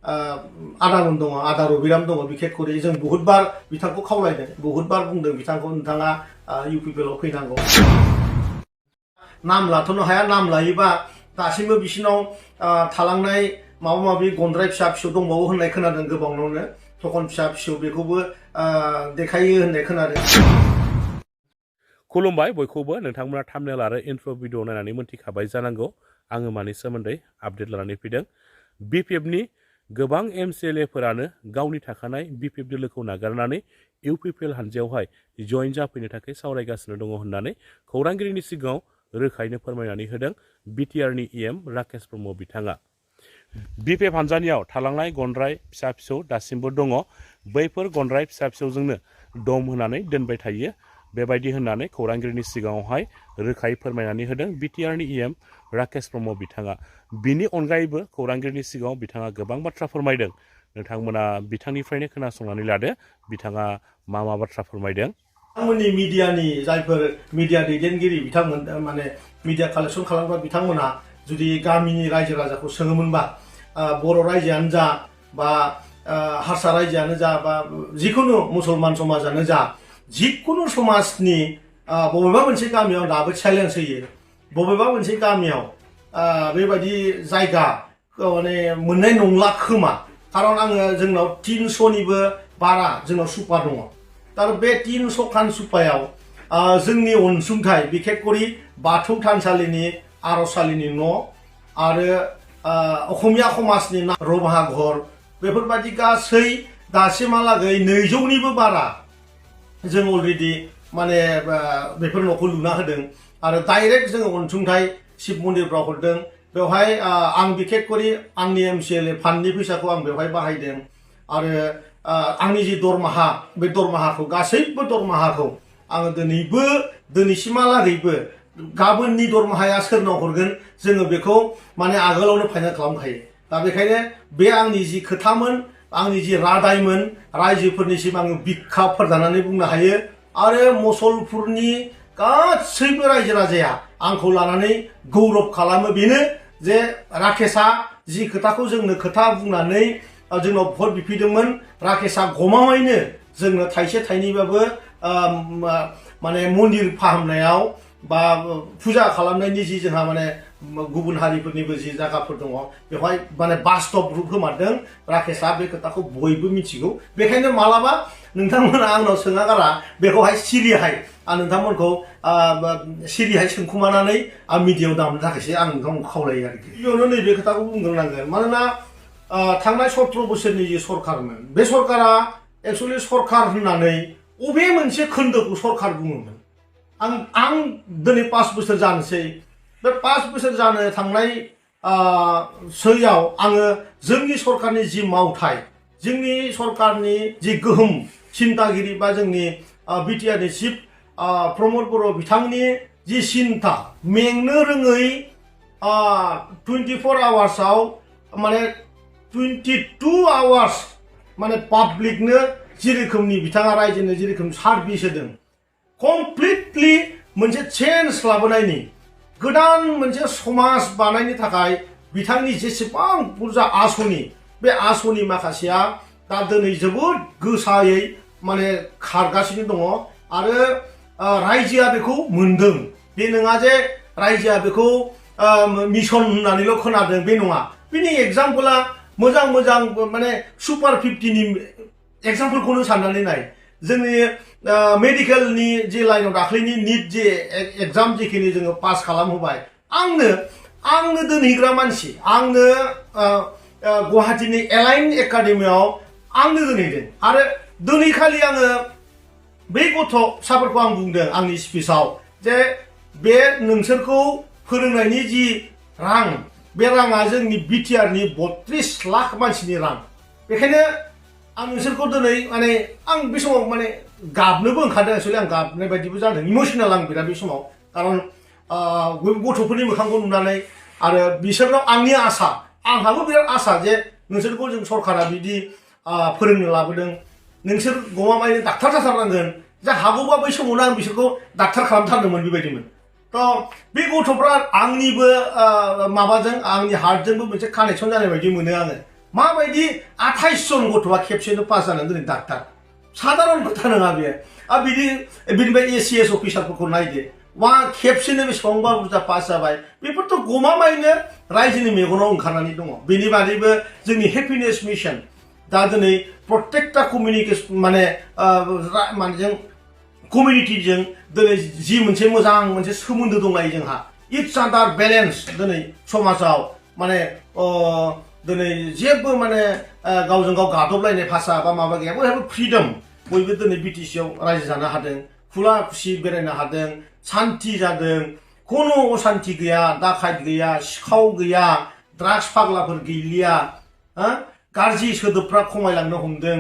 आदामोन दङ आदा रबिराम दङ बिखेक करि जों बहुतबार बिथांखौ खावलायदों बहुतबार बुंदों बिथांखौ नोंथाङा UPPL आव फैनांगौ नाम लाथ'नो हाया नाम लायोबा दासिमबो बिसिनाव थालांनाय माबा माबि गन्द्राय फिसा फिसौ दंबावो होननाय खोनादों गोबांनावनो थखन फिसा फिसौ बेखौबो देखायो होननाय खोनादों खुलुमबाय बयखौबो नोंथांमोना थाम्बनेल आरो इन्ट्र भिडिअ नायनानै मोनथिखाबाय जानांगौ आङो मानि सोमोन्दै आपडेट लानानै फैदों BPF नि गोबां MCLA फोरानो गावनि थाखानाय BPF दोलोखौ नागारनानै UPPL हानजायावहाय जइन जाफैनो थाखाय सावरायगासिनो दङ होननानै खौरांगिरिनि सिगाङाव रोखायैनो फोरमायनानै होदों BTR नि EM राकेश ब्रह्म बिथाङा BPF हानजानियाव थालांनाय गन्द्राय फिसा फिसौ दासिमबो दङ बैफोर गन्द्राय फिसा फिसौजोंनो दम होनानै दोनबाय थायो बेबायदि होननानै खौरांगिरिनि सिगाङावहाय रोखायै फोरमायनानै होदों BTR नि EM राकेश ब्रह्म बिथाङा बिनि अनगायैबो खौरांगिरिनि सिगाङाव बिथाङा गोबां बाथ्रा फोरमायदों नोंथांमोना बिथांनिफ्रायनो खोनासंनानै लादो बिथाङा मा बाथ्रा फोरमायदों बिथांमोननि मिडियानि जायफोर मिडिया दैदेनगिरि बिथांमोन माने मिडिया कालेक्सन खालामग्रा बिथांमोना जुदि गामिनि रायजो राजाखौ सोङोमोनबा बर' रायजोआनो जा बा हारसा रायजोआनो जा बा जिखुनु मुसलमान समाजानो जा जिखुनु समाजनि बबेबा मोनसे गामियाव दाबो चेलेन्ज होयो बबेबा मोनसे गामियाव बेबायदि जायगा माने मोननाय नंला खोमा खारन आङो जोंनाव 300निबो बारा जोंनाव सुपा दङ दा बे 300 खान सुपायाव जोंनि अनसुंथाइ बिखेक करि बाथौ थानसालिनि आर'जसालिनि न' आरो असमिया समाजनि रभा घर बेफोरबायदि गासै दासिमहालागै 200निबो बारा जों अलरेडि माने बेफोर न'खौ लुना होदों आरो डाइरेक्ट जोङो अनसुंथाइ शिब मन्दिरफ्राव हरदों बेवहाय आं बिखेक करि आंनि MCLA फान्डनि फैसाखौ आं बेवहाय बाहायदों आरो आंनि जि दरमाहा बे दरमाहाखौ गासैबो दरमाहाखौ आङो दिनैसिमहालागैबो गाबोननि दरमाहाया सोरनाव हरगोन जोङो बेखौ माने आगोलावनो फाइनाल खालामखायो दा बेखायनो बे आंनि जि खोथामोन आंनि जि रादायमोन रायजोफोरनिसिम आङो बिखा फोरदाननानै बुंनो हायो आरो मसलपुरनि गासैबो रायजो राजाया आंखौ लानानै गौरब खालामो बेनो जे राकेशआ जि खोथाखौ जोंनो खोथा बुंनानै जोंनाव भट बिफैदोंमोन राकेशआ गमामायैनो जोंनो थाइसे थाइनैबाबो माने मन्दिर फाहामनायाव बा फुजा खालामनायनि जि जोंहा माने गुबुन हारिफोरनिबो जि जायगाफोर दङ बेवहाय माने बास्तब रुप होमारदों राकेशआ बे खोथाखौ बयबो मिथिगौ बेखायनो मालाबा नोंथांमोना आंनाव सोङागारा बेखौहाय सिरिहाय आं नोंथांमोनखौ सिरिहाय सोंखुमानानै आं मिडियायाव दामनो थाखायसो आं नोंथांमोनखौ खावलायो आरोखि गिबियावनो नैबे खोथाखौ बुंग्रोनांगोन मानोना थांनाय 17 बोसोरनि जि सरकारमोन बे सरकारा एक्चुअलि सरकार होननानै अबे मोनसे खोन्दोखौ सरकार बुङोमोन आं दिनै 5 बोसोर जानोसै बे 5 बोसोर जानो थांनाय सैयाव आङो जोंनि सरकारनि जि मावथाय जोंनि सरकारनि जि गोहोम सिन्तागिरि बा जोंनि BTR नि चिफ प्रमद बर' बिथांनि जि सिन्ता मेंनो रोङै 24 आवार्सआव माने 22 आवार्स माने पाब्लिकनो जि रोखोमनि बिथाङा रायजोनो जि रोखोम सार्भिस होदों कमप्लिटलि मोनसे चेन्ज लाबोनायनि गोदान मोनसे समाज बानायनो थाखाय बिथांनि जेसेबां बुरजा आसनि बे आसनि माखासेया दा दिनै जोबोद गोसायै माने खारगासिनो दङ आरो रायजोआ बेखौ मोनदों बे नङा जे रायजोआ बेखौ मिशन होननानैल' खोनादों बे नङा बिनि एग्जाम्पला मोजां माने सुपार 50नि एग्जाम्पलखौनो साननानै नाय जोंनि मेडिकेलनि जे लाइनाव दाख्लैनि निट जे एग्जाम जिखिनि जोङो पास खालामहोबाय आंनो दोनहैग्रा मानसि आंनो गुवाहाटीनि एलाइन एकाडेमियाव आंनो दोनहैदों आरो दोनहैखालि आङो बे गथ'साफोरखौ आं बुंदों आंनि स्पिचआव जे बे नोंसोरखौ फोरोंनायनि जि रां बे राङा जोंनि BTR नि 32 लाख मानसिनि रां बेखायनो आं नोंसोरखौ दिनै माने आं बे समाव माने गाबनोबो ओंखारदों एक्चुअलि आं गाबनाय बायदिबो जादों इमोसनेल आं बिराद बे समाव खारन गथ'फोरनि मोखांखौ नुनानै आरो बिसोरनाव आंनि आसा आंहाबो बिराद आसा जे नोंसोरखौ जों सरकारा बिदि फोरोंनो लाबोदों नोंसोर गमामायैनो डाक्टार जाथारनांगोन जा हागौबा बै समावनो आं बिसोरखौ डाक्टार खालामथारदोंमोन बेबायदिमोन तो बे गथ'फ्रा आंनिबो माबाजों आंनि हार्टजोंबो मोनसे कानेक्सन जानाय बायदि मोनो आङो माबायदि 28 जन गथ'आ खेबसेनो पास जानानै दिनै डाक्टार साधारन खोथा नङा बेयो बिनिफ्राय एसिएस अफिसारफोरखौ नायदो मा खेबसेनो बेसेबांबा बुरजा पास जाबाय बेफोरथ' गमामायैनो रायजोनि मेगनाव ओंखारनानै दङ बेनि बादैबो जोंनि हेपिनेस मिशन दा दिनै प्रत्येकटा कमिउनिकेशन माने जों कमिउनिटिजों दिनै जि मोनसे मोजां मोनसे सोमोन्दो दंलायो जोंहा इट्स आदार बेलेन्स दिनै समाजाव माने दिनै जेबो माने गावजों गाव गादबलायनाय भाषा बा माबा गैया बयहाबो फ्रिडम बयबो दिनै बिटिसिआव रायजो जानो हादों खुला खुसि बेरायनो हादों शान्ति जादों कोनो अशान्ति गैया दाखायत गैया सिखाव गैया ड्राग्स फाग्लाफोर गैलिया गाज्रि सोदोबफ्रा खमायलांनो हमदों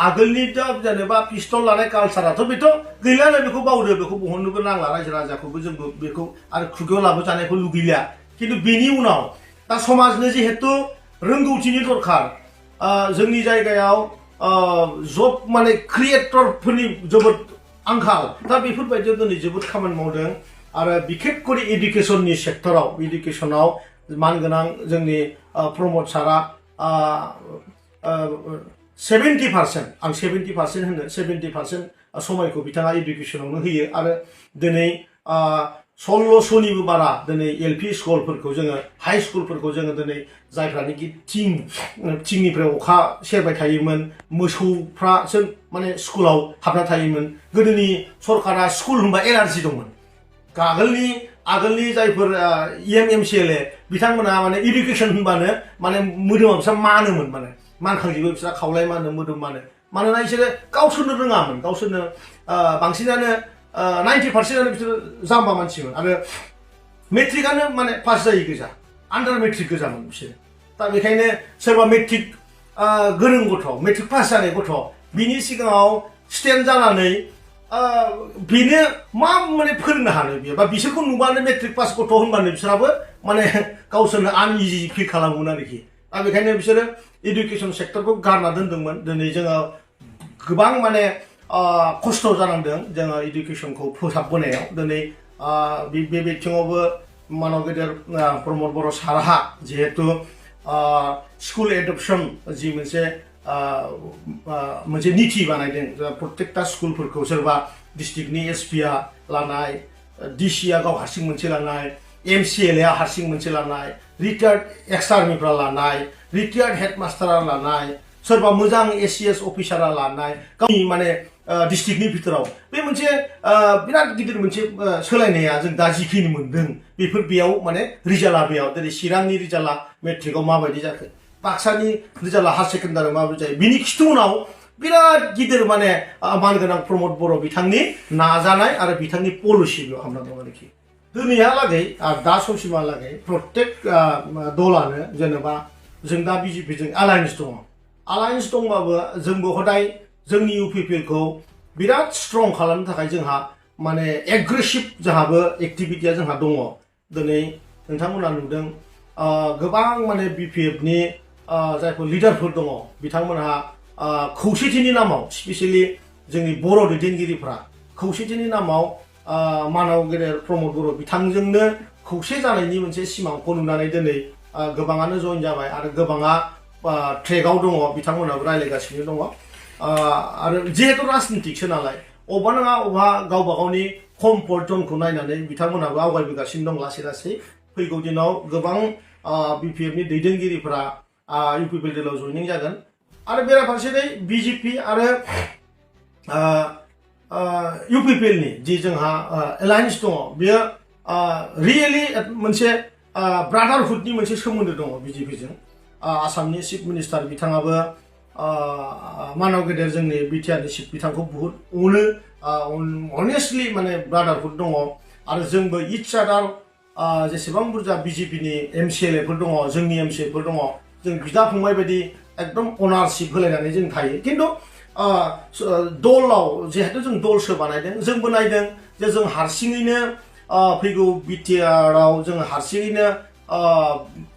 आगोलनि दा जेनेबा पिस्तल लानाय कालसाराथ' बेथ' गैलानो बेखौ बावदो बेखौ बहननोबो नांला रायजो राजाखौबो जोंबो बेखौ आरो खुगायाव लाबोजानायखौ लुगैलिया खिन्थु बेनि उनाव दा समाजनो जिहेतु रोंगौथिनि दरखार जोंनि जायगायाव जब माने क्रिएटरफोरनि जोबोद आंखाल दा बेफोरबायदियाव दिनै जोबोद खामानि मावदों आरो बिखेखकरि एडुकेसननि सेक्टराव एडुकेसनाव मानगोनां जोंनि प्रमद सारा 70% आं 70% होनो 70% समायखौ बिथाङा एडुकेसनावनो होयो आरो दिनै 1600निबो बारा दिनै एलपि स्कुलफोरखौ जोङो हाई स्कुलफोरखौ जोङो दिनै जायफ्रानोखि थिंनिफ्राय अखा सेरबाय थायोमोन मोसौफ्रासो माने स्कुलाव हाबना थायोमोन गोदोनि सरकारा स्कुल होनबा एलार्जि दंमोन आगोलनि जायफोर MCLA बिथांमोना माने एडुकेसन होनबानो माने मोदोमा बिसोर मानोमोन माने मानखांजोबो बिसोर खावलाय मानो मोदोम मानोना बिसोरो गावसोरनो रोङामोन गावसोरनो बांसिनानो 90%आनो बिसोर जाम्बा मानसिमोन आरो मेट्रिकआनो माने पास जायो गोजा आन्डार मेट्रिक गोजामोन बिसोर दा बेखायनो सोरबा मेट्रिक गोरों गथ' मेट्रिक पास जानाय गथ' बिनि सिगाङाव स्टेन्ड जानानै बेनो मा माने फोरोंनो हानो बियो बा बिसोरखौ नुबानो मेट्रिक पास गथ' होनबानो बिसोराबो माने गावसोरनो आनइजि फिल खालामोमोन आरोखि दा बेखायनो बिसोरो एडुकेसन सेक्टरखौ गारना दोनदोंमोन दिनै जोङो गोबां माने खस्थ' जानांदों जोङो एडुकेसनखौ फोसाबबोनायाव दिनै बे बिथिङावबो मानव गेदेर प्रमद बर' सारहा जिहेतु स्कुल एडप्शन जि मोनसे नीति बानायदों प्रत्येकटा स्कुलफोरखौ सोरबा डिस्ट्रिक्टनि एसपिआ लानाय डिसिआ गाव हारसिं मोनसे लानाय MCLA हारसिं मोनसे लानाय रिटायार्ड एक्स आर्मिफ्रा लानाय रिटायार्ड हेडमास्टारा लानाय सोरबा मोजां ACS अफिसारा लानाय गावनि माने डिस्ट्रिक्टनि भितराव बे मोनसे बिराद गिदिर मोनसे सोलायनाया जों दा जिखिनि मोनदों बेफोर बेयाव माने रिजाल्टआ बेयाव जेरै चिरांनि रिजाल्टआ मेट्रिकआव माबायदि जाखो बाक्सानि रिजाल्टआ हायार सेकेन्डारियाव माबायदि जायो बिनि खिथुउनाव बिराद गिदिर माने मानगोनां प्रमद बर' बिथांनि नाजानाय आरो बिथांनि पलिसि बेयाव हाबना दं आरोखि दिनैहालागै दा समसिमहालागै प्रत्येक दलानो जेनेबा जों दा BJPजों एलायन्स दंबाबो जोंबो हदाय जोंनि UPPLखौ बिराद स्ट्रं खालामनो थाखाय जोंहा माने एग्रेसिभ जोंहाबो एक्टिभिटिया जोंहा दङ दिनै नोंथांमोना नुदों गोबां माने BPFनि जायफोर लिडारफोर दङ बिथांमोनहा खौसेथिनि नामाव स्पेसियेलि जोंनि बर' दैदेनगिरिफ्रा खौसेथिनि नामाव मानव गेदेर प्रमद बर' बिथांजोंनो खौसे जानायनि मोनसे सिमांखौ नुनानै दिनै गोबाङानो जइन जाबाय आरो गोबाङा ट्रेकआव दङ बिथांमोनाबो रायलायगासिनो दङ आरो जिहेतु राजनितिकसो नालाय अबा नङा अबा गावबा गावनि कमफर्ट जनखौ नायनानै बिथांमोनाबो आवगायबोगासिनो दं लासै लासै फैगौ दिनाव गोबां BPFनि दैदेनगिरिफोरा UPPL दलाव जइनिं जागोन आरो बेराफारसेयै BJP आरो UPPLनि जि जोंहा एलायन्स दङ बेयो रियेलि मोनसे ब्रादारहुडनि मोनसे सोमोन्दो दङ BJPजों आसामनि चिफ मिनिस्टार बिथाङाबो मानव गेदेर जोंनि बिटिआरनि चिफ बिथांखौ बुहुत अनो अनेस्टलि माने ब्रादारहुड दङ आरो जोंबो इच आदार जेसेबां बुरजा BJPनि MCLAफोर दङ जोंनि MCAफोर दङ जों बिदा फंबाय बायदि एकदम अनारशिप होलायनानै जों थायो खिन्थु दलाव जिहेतु जों दलसो बानायदों जोंबो नायदों जे जों हारसिङैनो फैगौ बिटिआरआव जों हारसिङैनो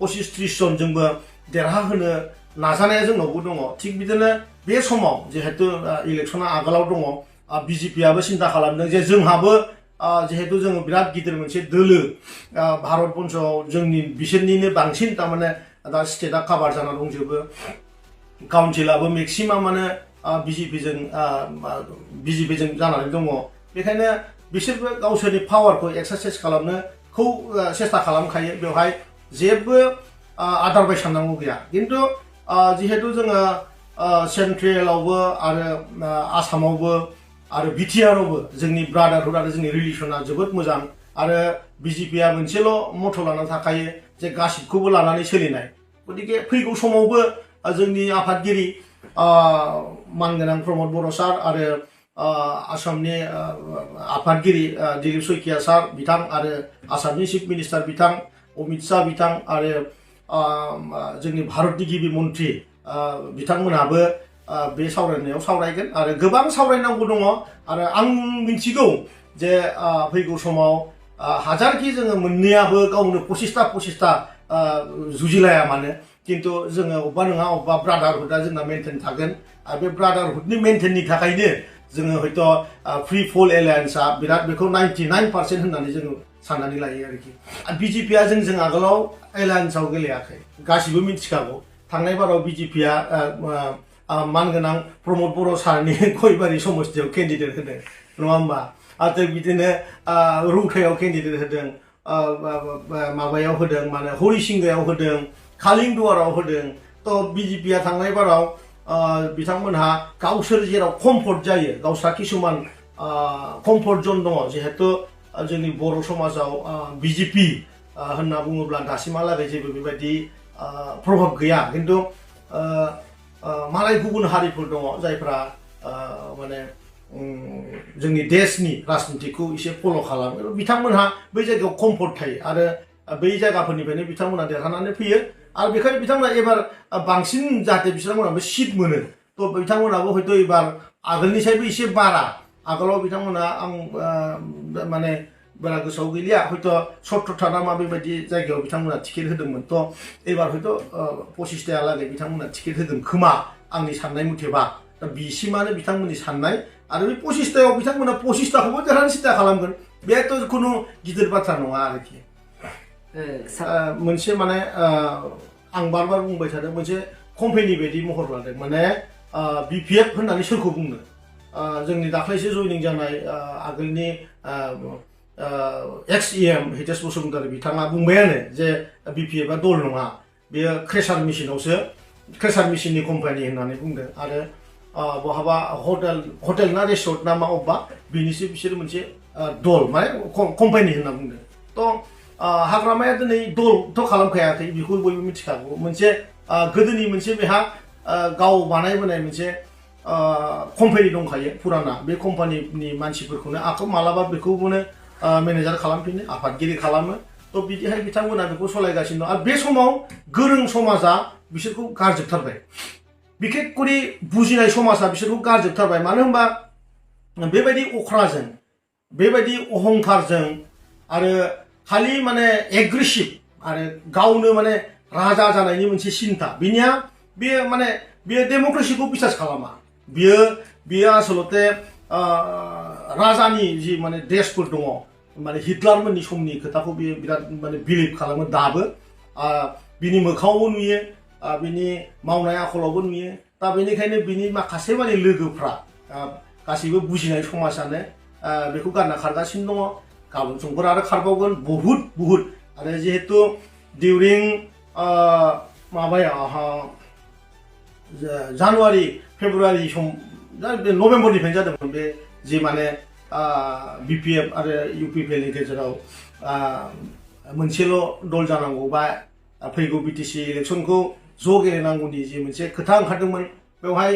25-30 जन जोंबो देरहाहोनो नाजानाया जोंनावबो दङ थिग बिदिनो बे समाव जिहेतु इलेक्सना आगोलाव दङ BJPआबो सिन्था खालामदों जे जोंहाबो जिहेतु जोङो बिराद गिदिर मोनसे दोलो भारतबर्षआव जोंनि बिसोरनिनो बांसिन तारमाने दा स्टेटआ काभार जाना दंजोबो काउन्सिलाबो मेक्सिमामानो बिजेपिजों जानानै दङ बेखायनो बिसोरबो गावसोरनि पावारखौ एक्सारसाइज खालामनोखौ सेस्था खालामखायो बेवहाय जेबो आदारवाइस साननांगौ गैया खिन्थु जिहेतु जोङो सेन्ट्रेलावबो आरो आसामावबो आरो बिटिआरावबो जोंनि ब्रादारहुड आरो जोंनि रिलेसना जोबोद मोजां आरो बिजेपिआ मोनसेल' मथ' लानानै थाखायो जे गासिबखौबो लानानै सोलिनाय गतिके फैगौ समावबो जोंनि आफादगिरि मानगोनां प्रमद बर' सार आरो आसामनि आफादगिरि दिलीप शइकिया सार बिथां आरो आसामनि चिफ मिनिस्टार बिथां अमित शाह बिथां आरो जोंनि भारतनि गिबि मन्त्रि बिथांमोनहाबो बे सावरायनायाव सावरायगोन आरो गोबां सावरायनांगौ दङ आरो आं मिथिगौ जे फैगौ समाव हाजारखि जोङो मोननैयाबो गावनो पसिस्ता जुजिलाया मानो किन्तु जोङो अबेबा नङा अबेबा ब्रादारहुडा जोंना मेनटेन थागोन आरो बे ब्रादारहुडनि मेनटेननि थाखायनो जोङो हयथ' फ्रि फल एलायन्सआ बिराद बेखौ 99% होननानै जोङो साननानै लायो आरोखि बिजेपिआ जोंजों आगोलाव एलायन्सआव गेलेयाखै गासिबो मिथिखागौ थांनाय बाराव बिजेपिआ मानगोनां प्रमद बर' सारनि गयबारि समस्तियाव केन्डिडेट होदों नङा होमबा आरो बिदिनो रौतायाव केन्डिडेट होदों माबायाव होदों माने हरिसिंगायाव होदों कालिंदुवाराव होदों थ' बिजेपिआ थांनाय बाराव बिथांमोनहा गावसोर जेराव कम्फर्ट जायो गावस्रा किसुमान कम्फर्ट जन दङ जिहेतु जोंनि बर' समाजाव बिजेपि होनना बुङोब्ला दासिमहालागै जेबो बेबायदि प्रभाब गैया खिन्थु मालाय गुबुन हारिफोर दङ जायफ्रा माने जोंनि देशनि राजनितिखौ एसे फल' खालामो बिथांमोनहा बै जायगायाव कम्फर्ट थायो आरो बै जायगाफोरनिफ्रायनो बिथांमोना देरहानानै फैयो आरो बेखायनो बिथांमोना एबार बांसिन जाहाथे बिथांमोनाबो सिट मोनो थ' बिथांमोनाबो हयथ' एबार आगोलनिसायबो एसे बारा आगोलाव बिथांमोना आं माने बारा गोसोआव गैलिया हयथ' 70था ना मा बेबायदि जायगायाव बिथांमोना टिकेट होदोंमोन थ' एबार हयथ' 25थायालागै बिथांमोना टिकेट होगोन खोमा आंनि साननाय मथेबा दा बिसिमानो बिथांमोननि साननाय आरो बे 25थायाव बिथांमोना 25थाखौबो देरहानो सिन्था खालामगोन बेथ' खुनु गिदिर बाथ्रा नङा आरोखि मोनसे माने आं बार बार बुंबाय थादों मोनसे कम्पेनि बायदि महर लादों माने BPF होननानै सोरखौ बुंनो जोंनि दाख्लैसो जयनिं जानाय आगोलनि XEM हितेश बसुमतारी बिथाङा बुंबायानो जे BPF आ दल नङा बेयो क्रेसार मेसिननि कम्पानि होननानै बुंदों आरो बहाबा हटेल ना रेस्टुरेन्ट ना मा अबेबा बिनिसो बिसोर मोनसे दल माने कम्पानि होनना बुंदों थ' हाग्रामाया दिनै दलथ' खालामखायाखै बेखौ बयबो मिथिखागौ मोनसे गोदोनि मोनसे बेहा गाव बानायबोनाय मोनसे कम्पानि दंखायो फुराना बे कम्पानिनि मानसिफोरखौनो आखौ मालाबा बेखौनो मेनेजार खालामफिनो आफादगिरि खालामो थ' बिदिहाय बिथांमोना बेखौ सालायगासिनो दं आरो बे समाव गोरों समाजा बिसोरखौ गारजोबथारबाय बिखेखकरि बुजिनाय समाजा बिसोरखौ गारजोबथारबाय मानो होनबा बेबायदि अख्राजों बेबायदि अहंकारजों आरो खालि माने एग्रेसिभ आरो गावनो माने राजा जानायनि मोनसे सिन्था बिनिया बेयो माने बेयो डेमक्रेसिखौ बिसास खालामा बियो आसलते राजानि जि माने ड्रेसफोर दङ माने हिटलारमोननि समनि खोथाखौ बियो बिराद माने बिलिभ खालामो दाबो बिनि मोखाङावबो नुयो बिनि मावनाय आखलावबो नुयो दा बेनिखायनो बिनि माखासे माने लोगोफ्रा गासैबो बुजिनाय समाजानो बेखौ गारना खारगासिनो दङ गाबोन समफोर आरो खारबावगोन बहुद आरो जिहेतु डिउरिं माबायाव जानुवारि फेब्रुवारि सम नभेम्बरनिफ्रायनो जादोंमोन बे जि माने BPF आरो UPPL नि गेजेराव मोनसेल' दल जानांगौ बा फैगौ BTC इलेक्सनखौ ज' गेलेनांगौनि जि मोनसे खोथा ओंखारदोंमोन बेवहाय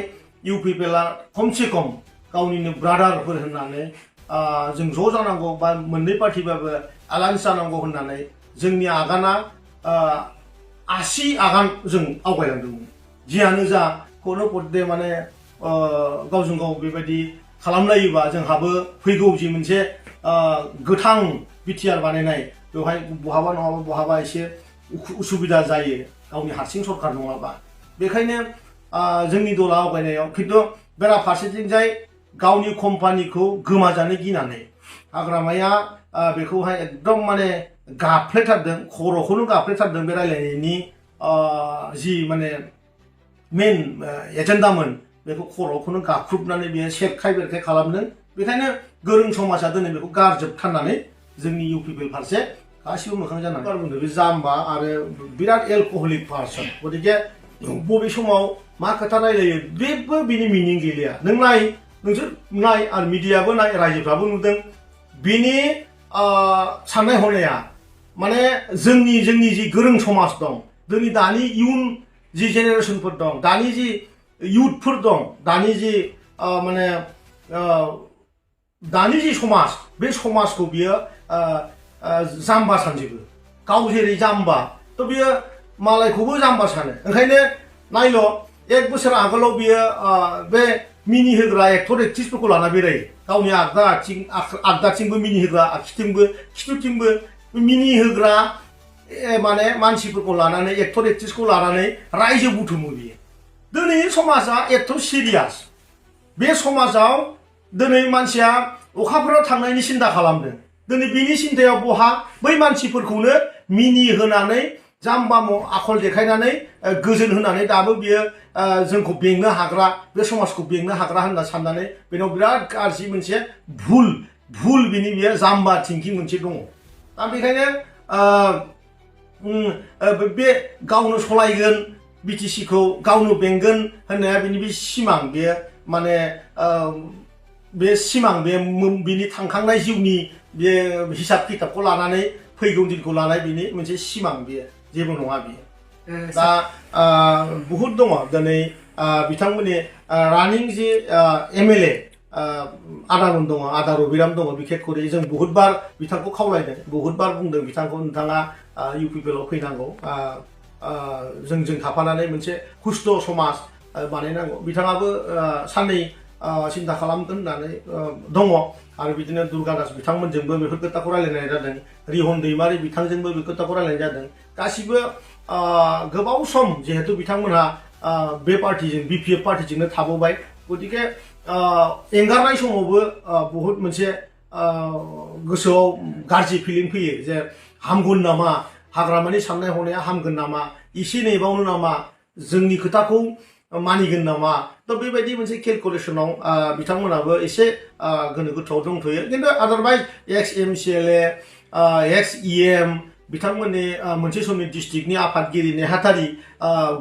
UPPL आ खमसे खम गावनिनो ब्रादारफोर होननानै जों ज' जानांगौ बा मोननै पार्टिबाबो एलायन्स जानांगौ होननानै जोंनि आगाना 80 आगान जों आवगायलांदोंमोन जियानो जा खौनो पदे माने गावजों गाव बेबायदि खालामलायोबा जोंहाबो फैगौ जि मोनसे गोथां बिटिआर बानायनाय बेवहाय बहाबा नङाबा बहाबा एसे उसुबिदा जायो गावनि हारसिं सरकार नङाबा बेखायनो जोंनि दला आवगायनायाव खिन्थु बेराफारसेथिंजाय गावनि कम्पानिखौ गोमाजानो गिनानै हाग्रामाया बेखौहाय एकदम माने गाफ्लेथारदों खर'खौनो गाफ्लेथारदों बे रायलायनायनि जि माने मेन एजेन्डामोन बेखौ खर'खौनो गाख्रुबनानै बेयो सेरखाय बेरखाय खालामदों बेखायनो गोरों समाजा दिनै बेखौ गारजोबथारनानै जोंनि UPPL फारसे गासिबो मोखां जानानै बुंदों बे जाम्बा आरो बिराद एलकहलिक पार्सन गतिके बबे समाव मा खोथा रायलायो बेबो बिनि मिनिं गैलिया नों नोंसोर नाय आरो मिडियाबो नाय रायजोफ्राबो नुदों बिनि साननाय हनाया माने जोंनि जि गोरों समाज दं जोंनि दानि इयुन जि जेनेरेसनफोर दं दानि जि इयुथफोर दं दानि जि माने दानि जि समाज बे समाजखौ बियो जाम्बा सानजोबो गाव जेरै जाम्बा थ' बियो मालायखौबो जाम्बा सानो ओंखायनो नायल' 1 बोसोर आगोलाव बियो बे मिनि होग्रा एक्टर एक्ट्रिसफोरखौ लाना बेरायो गावनि आगदाथिंबो मिनि होग्रा आगसिथिंबो खिथुथिंबो मिनि होग्रा माने मानसिफोरखौ लानानै एक्टर एक्ट्रिसखौ लानानै रायजो बुथुमो बियो दिनै समाजा एथ' सिरियास बे समाजाव दिनै मानसिया अखाफोराव थांनायनि सिन्था खालामदों दिनै बिनि सिन्थायाव बहा बै मानसिफोरखौनो मिनि होनानै जाम्बा आखल देखायनानै गोजोन होनानै दाबो बियो जोंखौ बेंनो हाग्रा बे समाजखौ बेंनो हाग्रा होनना साननानै बेनाव बिराद गाज्रि मोनसे भुल बिनि बियो जाम्बा थिंकिं मोनसे दङ दा बेखायनो बे गावनो सलायगोन BTCखौ गावनो बेंगोन होननाया बिनि बे सिमां बेयो माने बे सिमां बिनि थांखांनाय जिउनि बे हिसाब किताबखौ लानानै फैगौ दिनखौ लानाय बिनि मोनसे सिमां बेयो जेबो नङा बियो दा बहुद दङ दिनै बिथांमोननि रानिं जि MLA आदामोन दङ आदा रबिराम दङ बिखेखकरि जों बहुतबार बिथांखौ खावलायदों बहुतबार बुंदों बिथांखौ नोंथाङा UPPL आव फैनांगौ जोंजों थाफानानै मोनसे हुस्थ' समाज बानायनांगौ बिथाङाबो साननै सिन्था खालामगोन होननानै दङ आरो बिदिनो दुर्गादास बिथांमोनजोंबो बेफोर खोथाखौ रायलायनाय जादों रिहन दैमारि बिथांजोंबो बे खोथाखौ रायलायनाय जादों गासिबो गोबाव सम जिहेतु बिथांमोनहा बे पार्टिजों BPF पार्टिजोंनो थाबोबाय गतिके एंगारनाय समावबो बहुत मोनसे गोसोआव गाज्रि फिलिं फैयो जे हामगोन नामा हाग्रामानि साननाय हनाया हामगोन नामा एसे नेबावनो नामा जोंनि खोथाखौ मानिगोन नामा थ' बेबायदि मोनसे केलकुलेसनाव बिथांमोनाबो एसे गोनो गोथोआव दंथ'यो खिन्थु आदारवाइज एक्स MCLA एक्स EM बिथांमोननि मोनसे समनि डिस्ट्रिक्टनि आफादगिरि नेहाथारि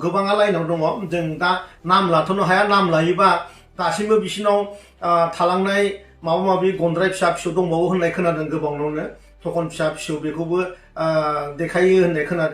गोबाङा लाइनाव दङ जों दा नाम लाथ'नो हाया नाम लायोबा दासिमबो बिसिनाव थालांनाय माबा माबि गन्द्राय फिसा फिसौ दंबावो होननाय खोनादों गोबांनावनो थखन फिसा फिसौ बेखौबो देखायो होननाय खोनादों